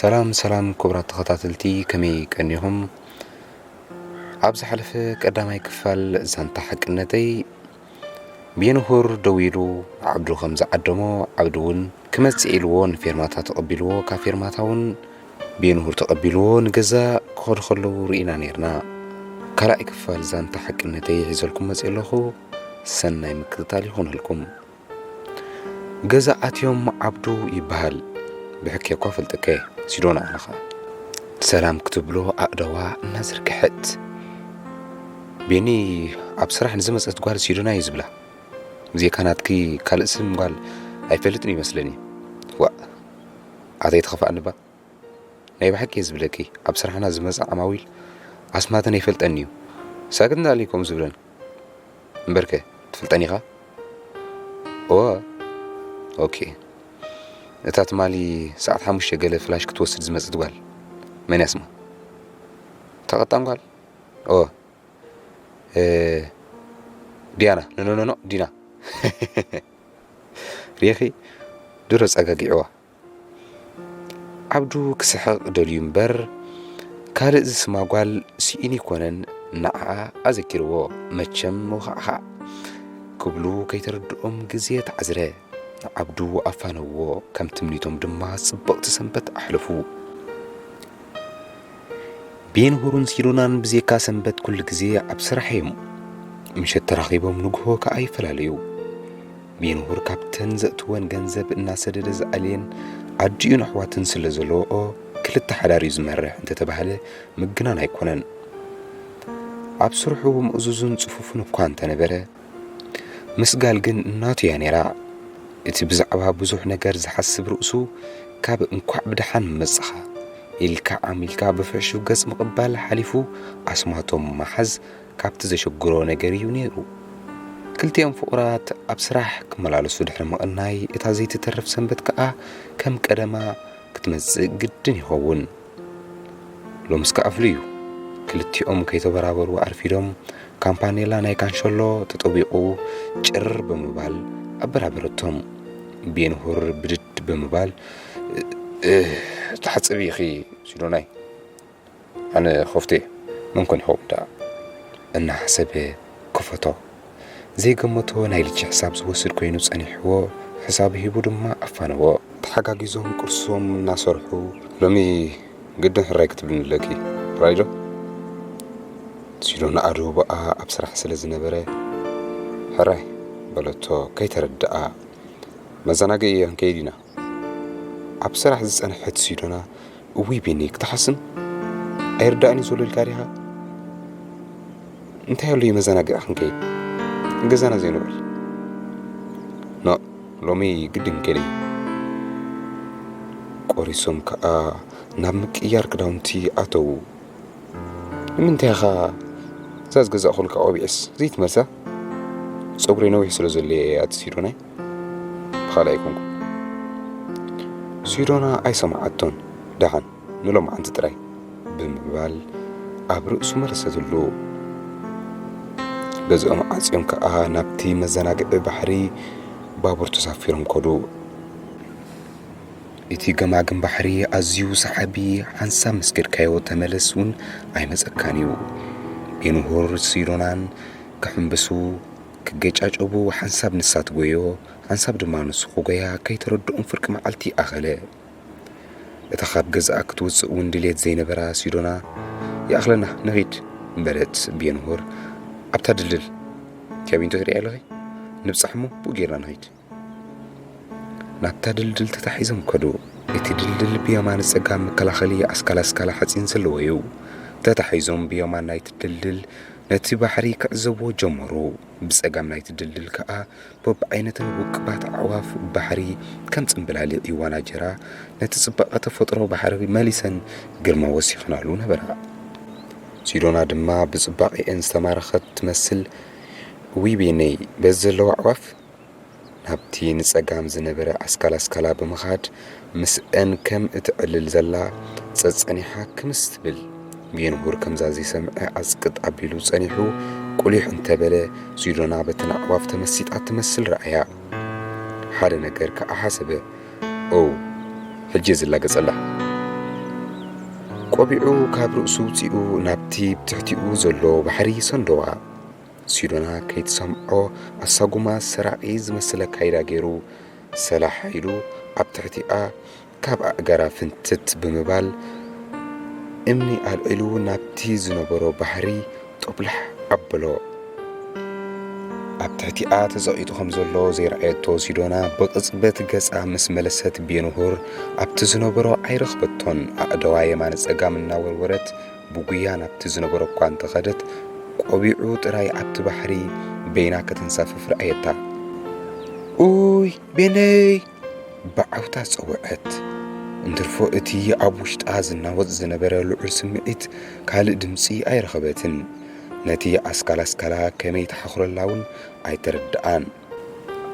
ሰላም ሰላም ክቡራት ተኸታተልቲ፣ ከመይ ቀኒኹም? ኣብ ዝሓለፈ ቀዳማይ ክፋል ዛንታ ሓቅነተይ፣ ቤንሁር ደዊሉ ዓብዱ ከም ዝዓደሞ፣ ዓብዱ እውን ክመጽእ ኢልዎ ንፌርማታ ተቐቢልዎ፣ ካብ ፌርማታ እውን ቤንሁር ተቐቢልዎ ንገዛ ክኸዱ ከለዉ ርኢና ነይርና። ካልኣይ ክፋል ዛንታ ሓቅነተይ ሒዘልኩም መጽእ ኣለኹ። ሰናይ ምክትታል ይኹነልኩም። ገዛ ኣትዮም ዓብዱ ይበሃል። ብሕኬ እኳ ፈልጠከ እየ፣ ሲዶና። ኣነኻ ሰላም ክትብሎ ኣእደዋ እናዘርግሐት፣ ቤኒ፣ ኣብ ስራሕ ንዝመጸት ጓል ሲዶና እዩ ዝብላ። ብዜካ ናትኪ ካልእ ስም ጓል ኣይፈልጥን ይመስለኒ። ዋእ፣ ኣተይ ተኸፋእንባ። ናይ ብሓቂ እየ ዝብለኪ፣ ኣብ ስራሕና ዝመጻ ዓማዊል ኣስማተን ኣይፈልጠን እዩ። ሳግት እንዳለይ ከምኡ ዝብለን። እምበርከ፣ ትፈልጠን ኢኻ? እወ። ኦኬ። እታ ትማሊ ሰዓት ሓሙሽተ ገለ ፍላሽ ክትወስድ ዝመጸት ጓል፣ መን እያ ስማ? እታ ቀጣን ጓል? እወ። እ፣ ዲያና። ኖ፣ ኖ፣ ኖ፣ ኖ፣ ዲና። ሪኢኺ፣ ድሮ ጸጋጊዕዋ። ዓብዱ ክስሕቕ ደልዩ እምበር፣ ካልእ ዝስማ ጓል ስኢኑ ኣይኮነን፣ ንዓኣ ኣዘኪርዎ። መቸም መውኻዕኻዕ ክብሉ ከይተረድኦም ግዜ ተዓዝረ። ንዓብዱ ኣፋነውዎ፣ ከም ትምኒቶም ድማ ጽብቕቲ ሰንበት ኣሕለፉ። ቤንሁርን ሲዶናን ብዜካ ሰንበት ኩሉ ግዜ ኣብ ስራሕ እዮም። ምሸት ተራኺቦም ንግሆ ከኣ ይፈላለዩ። ቤንሁር ካብተን ዘእትወን ገንዘብ እናሰደደ ዝኣልየን ኣዲኡን ኣሕዋትን ስለ ዘለዎኦ፣ ክልተ ሓዳር እዩ ዝመርሕ እንተተባህለ ምግናን ኣይኮነን። ኣብ ስርሑ ምእዙዝን ጽፉፍን እኳ እንተነበረ፣ ምስጋል ግን እናቱ እያ ነይራ። እቲ ብዛዕባ ብዙሕ ነገር ዝሓስብ ርእሱ፣ ካብ እንኳዕ ብደሓን መጻኻ ኢልካ ዓሚልካ ብፍሕሹው ገጽ ምቕባል ሓሊፉ፣ ኣስማቶም ምሓዝ ካብቲ ዘሸግሮ ነገር እዩ ነይሩ። ክልቲኦም ፍቑራት ኣብ ስራሕ ክመላለሱ ድሕሪ ምቕናይ፣ እታ ዘይትተርፍ ሰንበት ከኣ ከም ቀደማ ክትመጽእ ግድን ይኸውን። ሎምስ ከኣ ፍሉይ እዩ። ክልቲኦም ከይተበራበሩ ኣርፊዶም፣ ካምፓኔላ ናይ ካንሸሎ ተጠዊቑ ጭር ብምባል ኣበራበረቶም። ቤንሁር ብድድ ብምባል፣ "እ-፣ እ-፣ ትሓጽቢ ኢኺ ሲዶናይ?" ኣነ ኸፍቶ እየ። መን ኮን ይኸውን ደኣ? እናሓሰበ ከፈቶ። ዘይገመቶ ናይ ልጂ ሕሳብ ዝወስድ ኮይኑ ጸኒሕዎ፣ ሕሳቡ ሂቡ ድማ ኣፋነዎ። ተሓጋጊዞም ቁርሶም እናሰርሑ፣ "ሎሚ ግድን ሕራይ ክትብልኒ ኣለኪ፣ ሕራይ ዶ?" ሲዶና ኣደቡኣ ኣብ ስራሕ ስለ ዝነበረ፣ "ሕራይ" በለቶ ከይተረድኣ። "መዘናግዒ ክንከይድ ኢና?" ኣብ ስራሕ ዝጸንሐት ሲዶና፣ "እውይ ቤኒ፣ ክትሓስም ኣይርዳእን እዩ ዘሎ ኢልካ ዲኻ? እንታይ ኣሎ እዩ መዘናግዒ ክንከይድ? ገዛና ዘይንውዕል?" "ኖእ፣ ሎሚ ግድን ክንከይድ እዩ።" ቆሪሶም ከኣ ናብ ምቅያር ክዳውንቲ ኣተዉ። "ንምንታይ ኢኻ እዛ ዝገዛእኹልካ ቆቢዕስ ዘይትመልሳ?" "ጸጉረይ ነዊሕ ስለ ዘሎ እየ ኣቲ ሲዶናይ፣ ብኻልእ ኣይኮንኩን።" ሲዶና ኣይሰምዓቶን። "ደሓን ንሎማዓንቲ ጥራይ" ብምባል ኣብ ርእሱ መለሰትሉ። ገዝኦም ዓጽዮም ከኣ ናብቲ መዘናግዒ ባሕሪ ባቡር ተሳፊሮም ከዱ። እቲ ገማግም ባሕሪ ኣዝዩ ሰሓቢ፣ ሓንሳብ ምስ ከድካዮ ተመለስ እውን ኣይመጸካን እዩ። ቤንሁር ሲዶናን ክሕምብሱ፣ ክገጫጨቡ፣ ሓንሳብ ንሳ ትጎዮ፣ ሓንሳብ ድማ ንሱ ክጎያ ከይተረድኦም ፍርቂ መዓልቲ ኣኸለ። እታ ካብ ገዛኣ ክትወጽእ እውን ድሌት ዘይነበራ ሲዶና፣ "ይኣኽለና፣ ንኺድ" በለት። ቤንሁር ኣብታ ድልድል፣ "ቲያቢንቶ ትሪኢ ኣለኺ? ንብጻሕ እሞ ብኡ ጌርና ንኺድ።" ናብታ ድልድል ተታሒዞም ከዱ። እቲ ድልድል ብየማን ጸጋም መከላኸሊ ኣስካላ ኣስካላ ሓጺን ዘለዎ እዩ። ተታሒዞም ብየማን ናይቲ ድልድል ነቲ ባሕሪ ክዕዘብዎ ጀመሩ። ብጸጋም ናይቲ ድልድል ከኣ በብዓይነተን ውቁባት ኣዕዋፍ ባሕሪ ከም ጽምብላሊዕ ይዋናጀራ፣ ነቲ ጽባቐ ተፈጥሮ ባሕሪ መሊሰን ግርማ ወሲኽናሉ ነበራ። ሲዶና ድማ ብጽባቐኤን ዝተማረኸት ትመስል፣ "ውይ ቤነይ፣ በዚ ዘለዋ ኣዕዋፍ?" ናብቲ ንጸጋም ዝነበረ ኣስካላ ኣስካላ ብምኻድ፣ ምስአን ከም እትዕልል ዘላ ጸጸኒሓ ክምስ ትብል። ቤንሁር ከምዛ ዘይሰምዐ ኣጽቅጥ ኣቢሉ ጸኒሑ፣ ቁሊሕ እንተበለ፣ ሲዶና በተን ኣዕዋፍ ተመሲጣ ትመስል ረኣያ። ሓደ ነገር ከኣ ሓሰበ። "ኦ፣ ሕጂ እየ ዝላገጸላ። ቆቢዑ ካብ ርእሱ ውጺኡ ናብቲ ብትሕቲኡ ዘሎ ባሕሪ ሰንደዋ። ሲዶና ከይትሰምዖ ኣሳጉማ ሰራቒ ዝመስል ኣካይዳ ገይሩ ሰላሕ ኢሉ ኣብ ትሕቲኣ ካብ ኣእጋራ ፍንትት ብምባል እምኒ ኣልዒሉ ናብቲ ዝነበሮ ባሕሪ ጦብላሕ ኣበሎ። ኣብ ትሕቲኣ ተጸቒጡ ከም ዘሎ ዘይረኣየቶ ሲዶና ብቕጽበት ገጻ ምስ መለሰት ቤንሁር ኣብቲ ዝነበሮ ኣይረኽበቶን። ኣእደዋ የማነ ጸጋም እናወርወረት ብጉያ ናብቲ ዝነበሮ እኳ እንተኸደት ቆቢዑ ጥራይ ኣብቲ ባሕሪ በይና ከተንሳፍፍ ረኣየታ። ኡይ ቤነይ! ብዓውታ ጸውዐት። እንትርፎ እቲ ኣብ ውሽጣ ዝናወጽ ዝነበረ ልዑል ስምዒት ካልእ ድምጺ ኣይረኸበትን። ነቲ ኣስካላ ኣስካላ ከመይ ተሓኹረላ እውን ኣይተረድኣን።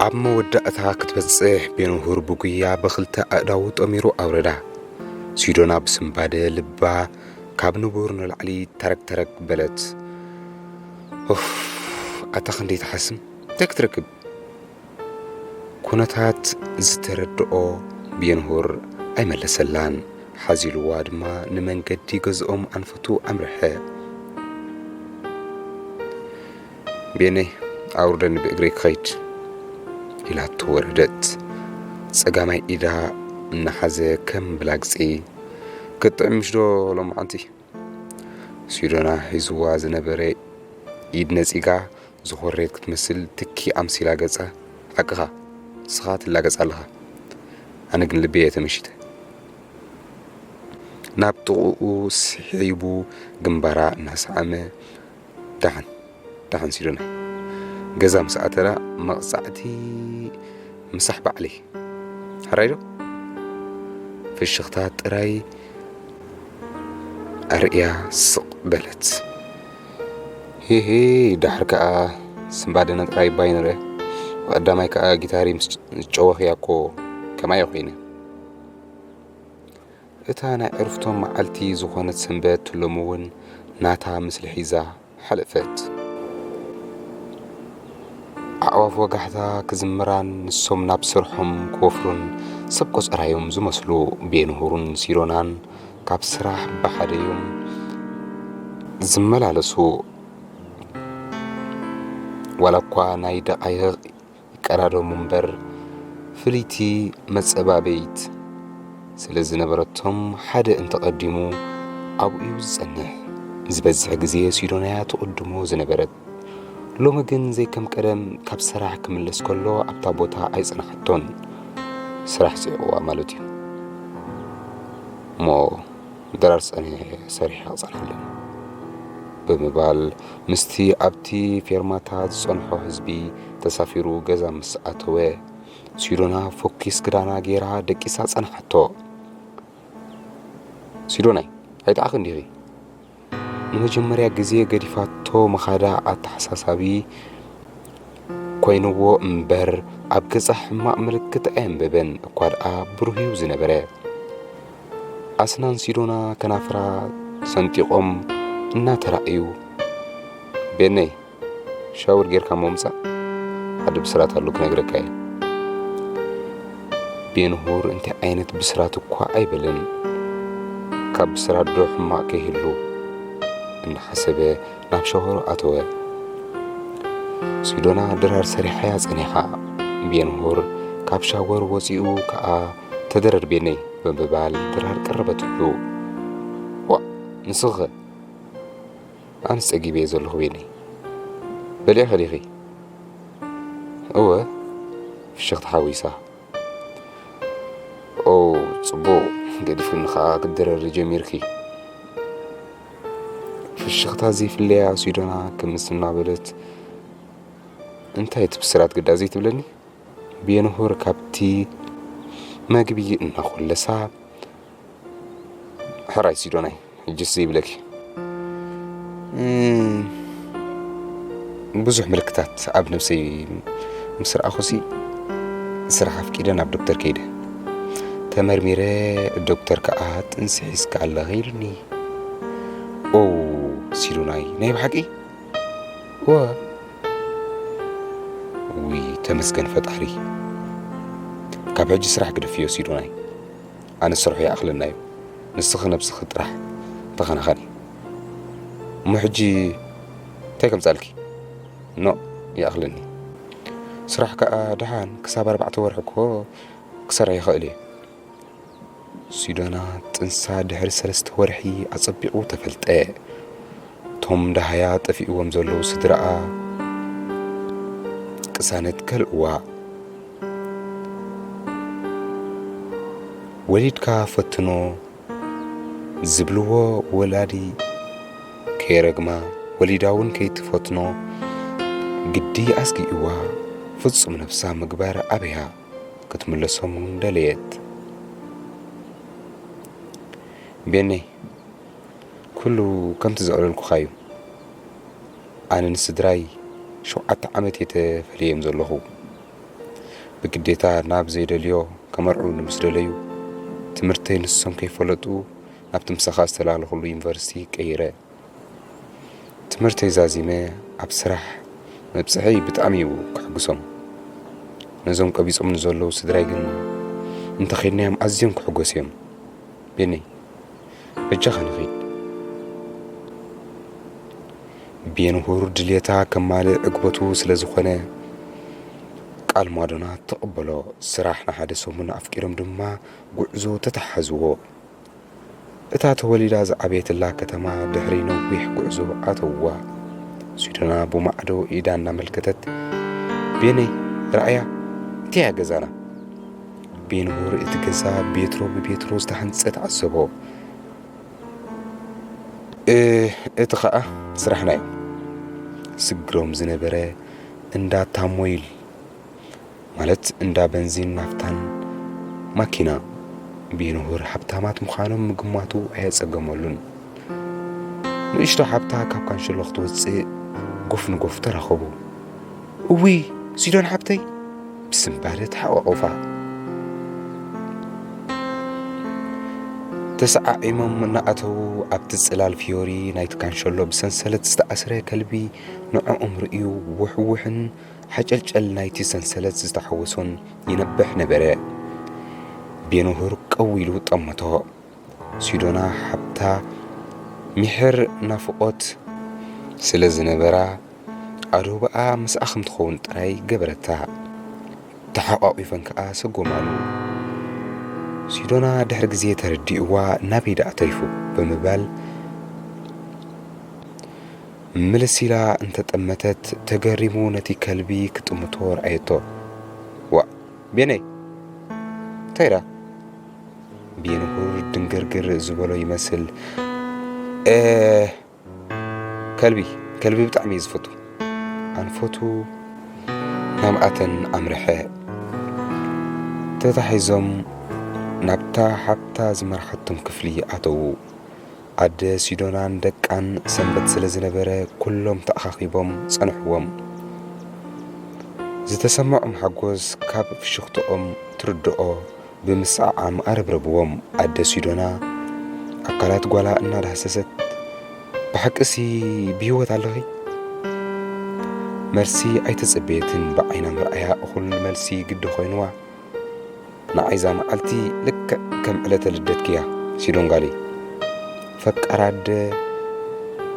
ኣብ መወዳእታ ክትበጽሕ ቤንሁር ብጉያ ብኽልተ ኣእዳዉ ጠሚሩ ኣውረዳ። ሲዶና ብስንባደ ልባ ካብ ንቡር ንላዕሊ ተረግ ተረግ በለት። ኡፍ፣ ኣታ ክንደይ ትሓስም፣ እንታይ ክትረክብ? ኩነታት ዝተረድኦ ቤንሁር ኣይመለሰላን። ሓዚልዋ ድማ ንመንገዲ ገዝኦም ኣንፈቱ ኣምርሐ። ቤነይ፣ ኣውርደኒ ብእግረይ ክኸይድ፣ ኢላቶ ወረደት። ጸጋማይ ኢዳ እናሓዘ ከም ብላግጺ፣ ክትጥዕም ምሽ ዶ ሎማዓንቲ? ሲዶና ሒዝዋ ዝነበረ ኢድ ነጺጋ፣ ዝኾሬት ክትመስል ትኪ ኣምሲላ ገጻ፣ ሓቅኻ፣ ንስኻ ትላገጽ ኣለኻ። ኣነ ግን ልበይ እየ ተመሺተ። ናብ ጥቕኡ ስሒቡ ግንባራ እናሰዓመ፣ ደሓን፣ ደሓን ሲዶናይ። ገዛ ምስ ኣተና መቕጻዕቲ ምሳሕ ባዕለይ። ሕራይ ዶ? ፍሽኽታ ጥራይ ኣርእያ ስቕ በለት። ሂሂ፣ ዳሕር ከኣ ስንባደና ጥራይ እባ ይንርአ። ብቐዳማይ ከኣ ጊታሪ ምስ ጨወኽያ እኮ ከማይ ኮይነ። እታ ናይ ዕርፍቶም መዓልቲ ዝኾነት ሰንበት ሎሚ እውን ናታ ምስሊ ሒዛ ሓለፈት። ኣዕዋፍ ወጋሕታ ክዝምራን ንሶም ናብ ስርሖም ክወፍሩን ሰብ ቆጸራዮም ዝመስሉ ቤንሁርን ሲዶናን ካብ ስራሕ ብሓደ እዮም ዝመላለሱ። ዋላ እኳ ናይ ደቓይቕ ይቀዳደሙ እምበር፣ ፍልይቲ መጸባበይት ስለ ዝነበረቶም፣ ሓደ እንተቐዲሙ ኣብኡ እዩ ዝጸንሕ። ዝበዝሕ ግዜ ሲዶናያ ትቕድሞ ዝነበረት። ሎሚ ግን ዘይከም ቀደም ካብ ስራሕ ክምለስ ከሎ ኣብታ ቦታ ኣይጸንሓቶን። ስራሕ ስዒቕዋ ማለት እዩ። እሞ ድራር ጸኒሐ ሰሪሐ ክጸንሓለን ብምባል ምስቲ ኣብቲ ፌርማታ ዝጸንሖ ህዝቢ ተሳፊሩ ገዛ ምስ ኣተወ፣ ሲዶና ፎኪስ ክዳና ገይራ ደቂሳ ጸንሓቶ። ሲዶናይ፣ ኣይጠዓኽን ዲኺ? ንመጀመርያ ግዜ ገዲፋቶ ምኻዳ ኣተሓሳሳቢ ኮይንዎ እምበር፣ ኣብ ገጻ ሕማቕ ምልክት ኣየንበበን። እኳ ደኣ ብሩህ እዩ ዝነበረ። ኣስናን ሲዶና ከናፍራ ሰንጢቖም እናተራእዩ፣ ቤነይ፣ ሻወር ጌርካ እሞ ምጻእ፣ ሓደ ብስራት ኣሎ ክነግረካ እየ። ቤንሁር እንታይ ዓይነት ብስራት እኳ ኣይበለን፣ ካብ ብስራት ዶ ሕማቕ ከይህሉ እናሓሰበ ናብ ሻወር ኣተወ። ሲዶና ድራር ሰሪሓያ ጸኒሓ። ቤንሁር ካብ ሻወር ወጺኡ ከኣ፣ ተደረር ቤነይ፣ ብምባል ድራር ቀረበትሉ። ዋእ፣ ንስኺኸ? ኣነስ ጸጊበ እየ ዘለኹ ቤነይ። በሊዕኺ ዲኺ? እወ፣ ፍሽኽታ ሓዊሳ። ኦ፣ ጽቡቕ፣ ገዲፍክኒ ኸኣ ክትድረሪ ጀሚርኪ። ፍሽኽታ ዘይፍለያ ሲዶና ክምስ እናበለት፣ እንታይ እቲ ብስራት ግዳ ዘይትብለኒ? ቤንሁር ካብቲ መግቢ እናኾለሳ፣ ሕራይ ሲዶናይ፣ ሕጅስ ዘይብለኪ። እም፣ ብዙሕ ምልክታት ኣብ ነብሰይ ምስ ረኣኹሲ፣ ስራሕ ኣፍቂደ ናብ ዶክተር ከይደ። ተመርሚረ፣ ዶክተር ከኣ ጥንሲ ሒዝኪ ኣለኺ ኢሉኒ። ኦ፣ ሲዶናይ፣ ናይ ብሓቂ? እወ። ውይ፣ ተመስገን ፈጣሪ። ካብ ሕጂ ስራሕ ግደፍዮ ሲዶናይ። ኣነ ስርሑ ይኣኽለና እዩ። ንስኺ ነብስኺ ጥራሕ ተኸናኸኒ። እሞ ሕጂ እንታይ ከምጻልኪ? ኖ፣ ይኣኽለኒ። ስራሕ ከኣ ደሓን ክሳብ ኣርባዕተ ወርሒ እኮ ክሰርሕ ይኽእል እየ። ሲዶና ጥንሳ ድሕሪ ሰለስተ ወርሒ ኣጸቢቑ ተፈልጠ። እቶም ደሃያ ጠፊእዎም ዘለዉ ስድራኣ ቅሳነት ከልእዋ። ወሊድካ ፈትኖ ዝብልዎ ወላዲ ከየረግማ፣ ወሊዳ እውን ከይትፈትኖ ግዲ ኣስጊእዋ፣ ፍጹም ነብሳ ምግባር ኣበያ። ክትምለሶም እውን ደለየት። ቤነይ፣ ኩሉ ከምቲ ዘዕለልኩኻ እዩ። ኣነ ንስድራይ ሸውዓተ ዓመት እየ ተፈልየዮም ዘለኹ። ብግዴታ ናብ ዘይደልዮ ከመርዕውኒ ምስ ደለዩ፣ ትምህርተይ ንሶም ከይፈለጡ ናብቲ ምሳኻ ዝተላለኹሉ ዩኒቨርሲቲ ቀይረ። ትምህርተይ ዛዚመ ኣብ ስራሕ ምብጽሐይ ብጣዕሚ እዩ ከሐጉሶም። ነዞም ቀቢጾም ንዘለዉ ስድራይ ግን እንተኸድናዮም ኣዝዮም ክሕጎሱ እዮም። ቤነይ፣ በጃኻ ንኺድ። ቤንሁር ድልየታ ከማልእ ዕግበቱ ስለ ዝኾነ፣ ቃል ማዶና ተቐበሎ። ስራሕ ንሓደ ሰሙን ኣፍቂሮም ድማ ጉዕዞ ተተሓዝዎ። እታ ተወሊዳ ዝዓበየትላ ከተማ ድሕሪ ነዊሕ ጉዕዞ ኣተውዋ። ሲዶና ብማዕዶ ኢዳ እናመልከተት፣ ቤነይ፣ ረኣያ፣ እቲያ ገዛና። ቤንሁር እቲ ገዛ ቤትሮ ብቤትሮ ዝተሃንጸ ተዓዘቦ። እ-፣ እቲ ኸኣ ስራሕና እዩ። ስግሮም ዝነበረ እንዳ ታሞይል፣ ማለት እንዳ በንዚን ናፍታን ማኪና። ቤንሁር ሃብታማት ምዃኖም ምግማቱ ኣየጸገመሉን። ንእሽቶ ሓብታ ካብ ካንሸሎ ክትወጽእ ጎፍ ንጎፍ ተራኸቡ። እውይ፣ ሲዶን ሓብተይ! ብስንባደ ተሓቋቑፋ። ተሰዓዒሞም እናኣተዉ፣ ኣብቲ ጽላል ፊዮሪ ናይቲ ካንሸሎ ብሰንሰለት ዝተኣስረ ከልቢ ንዕኦም ርእዩ ውሕውሕን ሓጨልጨል ናይቲ ሰንሰለት ዝተሓወሶን ይነብሕ ነበረ። ቤንሁር ቀው ኢሉ ጠመቶ። ሲዶና ሓብታ ሚሕር ናፍቖት ስለ ዝነበራ፣ ኣዶባኣ ምስኣ ከም ትኸውን ጥራይ ገበረታ። ተሓቋቒፈን ከኣ ሰጎማሉ። ሲዶና ድሕሪ ግዜ ተረዲእዋ፣ ናበይ ደኣ ተሪፉ ብምባል ምልስ ኢላ እንተጠመተት፣ ተገሪሙ ነቲ ከልቢ ክጥምቶ ረኣየቶ። ዋእ፣ ቤነይ፣ እንታይ ደኣ? ቤንሁር ድንግርግር ዝበሎ ይመስል። እ፣ ከልቢ፣ ከልቢ ብጣዕሚ እየ ዝፈቱ። ኣንፈቱ ናብኣተን ኣምርሐ። ተታሒዞም ናብታ ሓብታ ዝመርሓቶም ክፍሊ ኣተዉ። ኣደ ሲዶናን ደቃን ሰንበት ስለ ዝነበረ፣ ኩሎም ተኣኻኺቦም ጸንሕዎም። ዝተሰምዖም ሓጎስ ካብ ፍሽኽትኦም ትርድኦ ብምስዕዓም ኣረብረብዎም። ኣደ ሲዶና ኣካላት ጓላ እናዳህሰሰት፣ "ብሓቅሲ ብህይወት ኣለኺ?" መልሲ ኣይተጸበየትን። ብዓይና ምርኣያ እኹል መልሲ ግዲ ኮይንዋ። ንዓይ እዛ መዓልቲ ልክዕ ከም ዕለተ ልደትኪ እያ፣ ሲዶን ጓለይ። ፈቃር ኣደ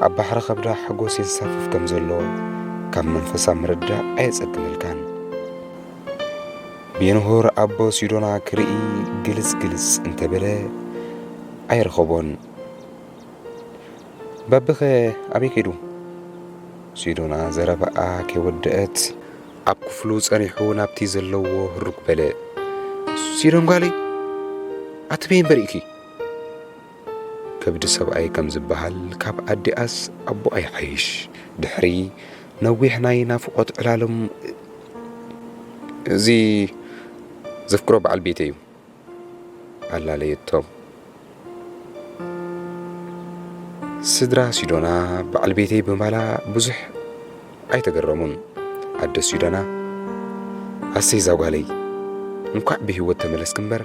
ኣብ ባሕሪ ከብዳ ሓጎስ የንሳፍፍ ከም ዘሎ ካብ መንፈሳ ምርዳእ ኣየጸግመልካን። ቤንሁር ኣቦ ሲዶና ክርኢ ግልጽ ግልጽ እንተበለ ኣይረኸቦን። "ባብኸ ኣበይ ከይዱ?" ሲዶና ዘረባኣ ከይወደአት፣ ኣብ ክፍሉ ጸኒሑ ናብቲ ዘለዎ ህሩግ በለ። "ሲዶን ጓለይ፣ ኣቲ በየን በሪእኪ?" ከብዲ ሰብኣይ ከም ዝበሃል፣ ካብ ኣዲኣስ ኣቦኣ ይሓይሽ። ድሕሪ ነዊሕ ናይ ናፍቖት ዕላሎም፣ "እዚ ዘፍቅሮ በዓል ቤተይ እዩ" ኣላለየቶም። ስድራ ሲዶና በዓል ቤተይ ብምባላ ብዙሕ ኣይተገረሙን። ኣደ ሲዶና፣ "ኣሰይ እዛ ጓለይ፣ እንኳዕ ብህይወት ተመለስኪ እምበር፣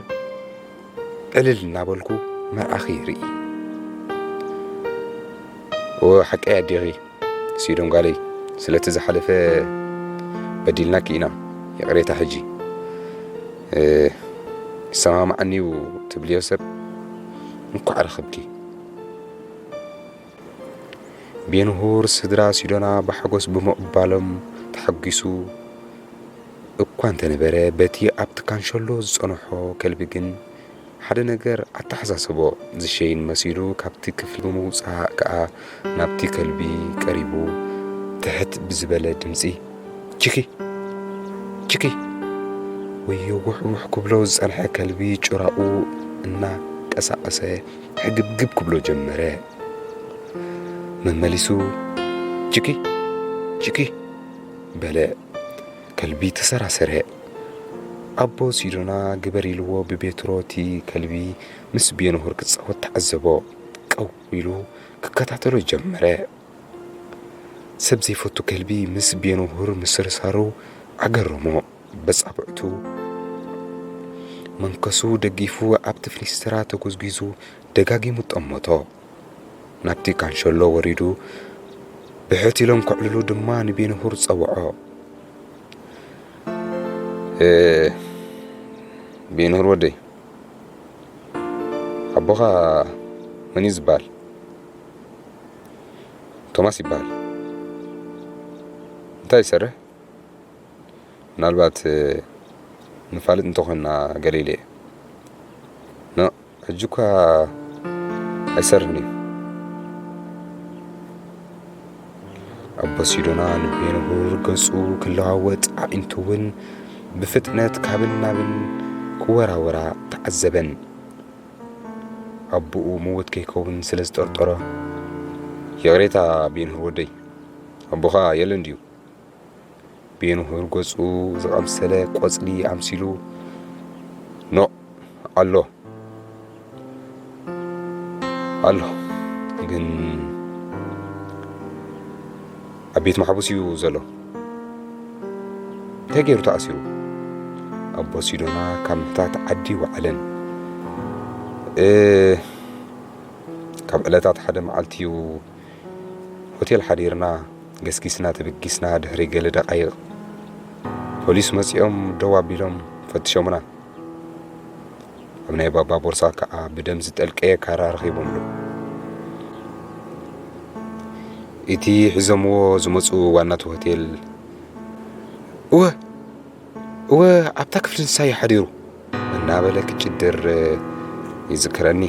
ዕልል እናበልኩ መርዓኺ ይርኢ።" "እወ፣ ሓቀይ ኣዴኺ ሲዶን ጓለይ፣ ስለቲ ዝሓለፈ በዲልናኪ ኢና፣ ይቕሬታ። ሕጂ፣ እ፣ ይሰማማዓኒ እዩ ትብልዮ ሰብ እንኳዕ ረኸብኪ። ቤንሁር ስድራ ሲዶና ብሓጎስ ብምቕባሎም ተሓጒሱ እኳ እንተነበረ፣ በቲ ኣብቲ ካንሸሎ ዝጸንሖ ከልቢ ግን ሓደ ነገር ኣተሓሳሰቦ። ዝሸይን መሲሉ ካብቲ ክፍሊ ብምውጻእ ከኣ ናብቲ ከልቢ ቀሪቡ ትሕት ብዝበለ ድምጺ፣ "ቺኪ! ቺኪ!" ወዮ ውሕ ውሕ ክብሎ ዝጸንሐ ከልቢ ጭራኡ እናቀሳቐሰ ሕግብግብ ክብሎ ጀመረ። መመሊሱ፣ "ቺኪ! ቺኪ!" በለ። ከልቢ ተሰራሰረ። ኣቦ ሲዶና ግበር ኢልዎ ብቤትሮ እቲ ከልቢ ምስ ቤንሁር ክጻወት ተዓዘቦ። ቀው ኢሉ ክከታተሎ ጀመረ። ሰብ ዘይፈቱ ከልቢ ምስ ቤንሁር ምስርሳሩ ኣገረሞ። በጻብዕቱ መንከሱ ደጊፉ ኣብቲ ፍኒስትራ ተጎዝጒዙ ደጋጊሙ ጠመቶ። ናብቲ ካንሸሎ ወሪዱ ብሕት ኢሎም ከዕልሉ ድማ ንቤንሁር ጸውዖ። "እ፣ ቤንሁር ወደይ፣ ኣቦኻ መን እዩ ዝበሃል?" "ቶማስ ይበሃል። እንታይ ይሰርሕ?" "ምናልባት ንፋልጥ እንተኾንና ገለ ኢለ እየ። ኖ፣ ሕጂ እኳ ኣይሰርሕን እዩ።" ኣቦ ሲዶና ንቤንሁር ገጹ ክለዋወጥ ኣዒንቱ እውን ብፍጥነት ካብን ናብን ክወራወራ ተዓዘበን። ኣቦኡ ምውት ከይከውን ስለ ዝጠርጠሮ፣ "ይቕሬታ ቤንሁር ወደይ፣ ኣቦኻ የለን ድዩ?" ቤንሁር ገጹ ዝቐምሰለ ቆጽሊ ኣምሲሉ፣ "ኖእ፣ ኣሎ፣ ኣሎ፣ ግን ኣብ ቤት ማሕቡስ እዩ ዘሎ።" "እንታይ ገይሩ ተኣሲሩ?" ኣቦ ሲዶና ካብ ምሕታት ዓዲ ወዓለን። "እ፣ ካብ ዕለታት ሓደ መዓልቲ እዩ ሆቴል ሓዲርና፣ ገስጊስና ተበጊስና፣ ድሕሪ ገለ ደቓይቕ ፖሊስ መጺኦም ደው ኣቢሎም ፈትሾምና። ኣብ ናይ ባባ ቦርሳ ከኣ ብደም ዝጠልቀየ ካራ ረኺቦምሉ። እቲ ሒዞምዎ ዝመጹ ዋና እቲ ሆቴል፣ 'እወ፣ እወ፣ ኣብታ ክፍሊ ንሳ እዩ ሓዲሩ' እናበለ ክጭድር ይዝክረኒ።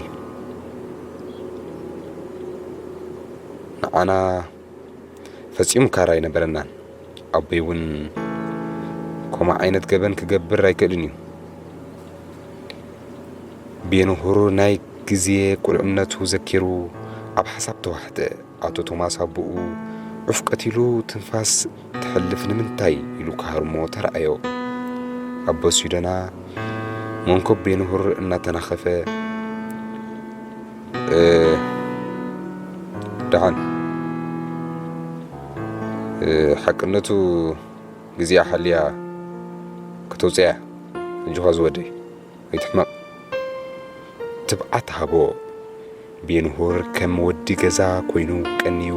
ንዓና ፈጺሙ ካራ ኣይነበረናን። ኣቦይ እውን ከምኡ ዓይነት ገበን ክገብር ኣይክእልን እዩ። ቤንሁር ናይ ግዜ ቁልዕነቱ ዘኪሩ ኣብ ሓሳብ ተዋሕጠ። ኣቶ ቶማስ ኣቦኡ ዑፍ ቀቲሉ ትንፋስ ተሕልፍ ንምንታይ ኢሉ ክሃርሞ ተራእዮ። ኣቦ ሲዶና መንኮብ ቤንሁር እናተናኸፈ፣ "እ፣ ደሓን፣ እ፣ ሓቅነቱ ግዜኣ ሓልያ ከተውፅያ፣ ኣጆኻ ዝወደይ፣ ኣይትሕመቕ" ትብዓት ሃቦ። ቤንሁር ከም ወዲ ገዛ ኮይኑ ቀንዩ፣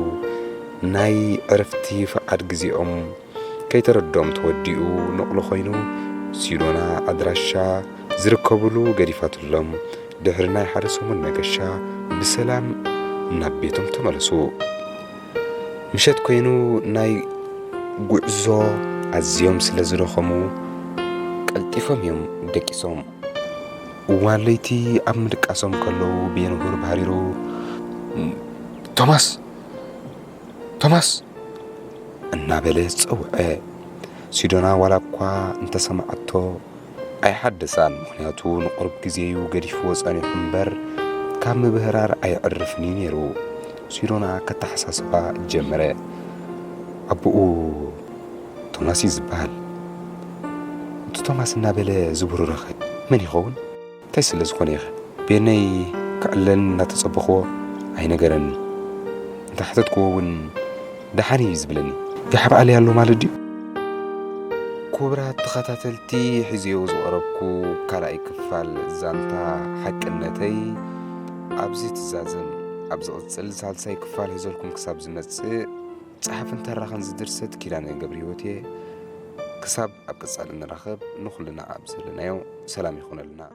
ናይ ዕረፍቲ ፍቓድ ግዜኦም ከይተረድኦም ተወዲኡ ንቕሎ ኮይኑ፣ ሲዶና ኣድራሻ ዝርከብሉ ገዲፋትሎም፣ ድሕሪ ናይ ሓደ ሰሙን መገሻ ብሰላም ናብ ቤቶም ተመለሱ። ምሸት ኮይኑ ናይ ጉዕዞ ኣዝዮም ስለ ዝደኸሙ ቀልጢፎም እዮም ደቂሶም። እዋን ለይቲ ኣብ ምድቃሶም ከለዉ ቤንሁር ባህሪሩ፣ "ቶማስ! ቶማስ!" እናበለ ጸውዐ። ሲዶና ዋላ እኳ እንተሰማዓቶ ኣይሓደሳን፣ ምኽንያቱ ንቑሩብ ግዜ እዩ ገዲፍዎ ጸኒሑ እምበር፣ ካብ ምብህራር ኣየዕርፍን እዩ ነይሩ። ሲዶና ከተሓሳስባ ጀመረ። ኣቦኡ ቶማስ እዩ ዝበሃል። እቲ ቶማስ እናበለ ዝብሩረኸ መን ይኸውን? እንታይ ስለ ዝኾነ ኢኸ? ቤነይ ክዕለኒ እናተጸበኽዎ ኣይነገረኒ። እንተሓተትክዎ እውን ደሓን እዩ ዝብለኒ። ይሓብኣለይ ኣሎ ማለት ድዩ? ክቡራት ተኸታተልቲ፣ ሒዘዮ ዝቐረብኩ ካልኣይ ክፋል ዛንታ ሓቅነተይ ኣብዚ ትዛዘም። ኣብ ዝቕጽል ሳልሳይ ክፋል ሒዘልኩም ክሳብ ዝመጽእ፣ ጸሓፍን ተራኽን ዝድርሰት ኪዳነ ገብረህይወት እየ። ክሳብ ኣብ ቀጻሊ ንራኸብ፣ ንኹልና ኣብ ዘለናዮ ሰላም ይኹነልና።